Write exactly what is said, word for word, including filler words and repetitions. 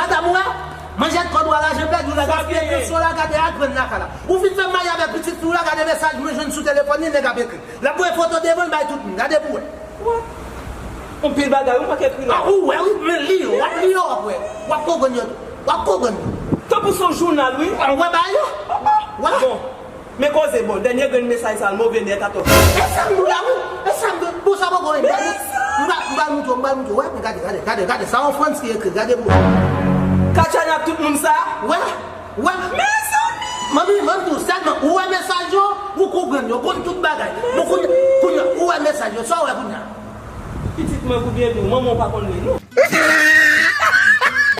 Sa m wè, manjèt kòd w a lajan pèdi w la, gaspiye tansyon la, gade a grenn lakay la. Ou fin fè m marye avèk pitit fi w la, gade mesaj mwen jwenn sou telefòn li, nèg ap ekri. L ap voye foto devan l bay tout moun, gade pou wè. Yon pil bagay, ou manke ekri la. Ah, ou wè, wi, men li yo, w ap li yo, w ap wè. W ap konprann yo tou. W ap konprann yo. Tankou se yon jounal, wi. Ou wè ba yo? Wè. Bon, men koze, bon, dènye grenn mesaj sa, l move nèt atò. E sa m di w la, wi. E sa m di w. Bon, sa poko yon bagay. M ba, m ba moutre w, m ba moutre w. Wè, men gade, gade, gade, gade. Sa yon Frantz ki ekri, gade pou wè. Katchana ak tout moun sa. Wè, wè. Mezanmi! Manmi, manmi, tou sèlman, ou wè mesaj yo, ou konprann yo, konn tout bagay. Bon, kounye, kounye, ou wè mesaj yo, sa w wè kounye a? Pitit mwen pou byen di w, manman w pa konn li, non.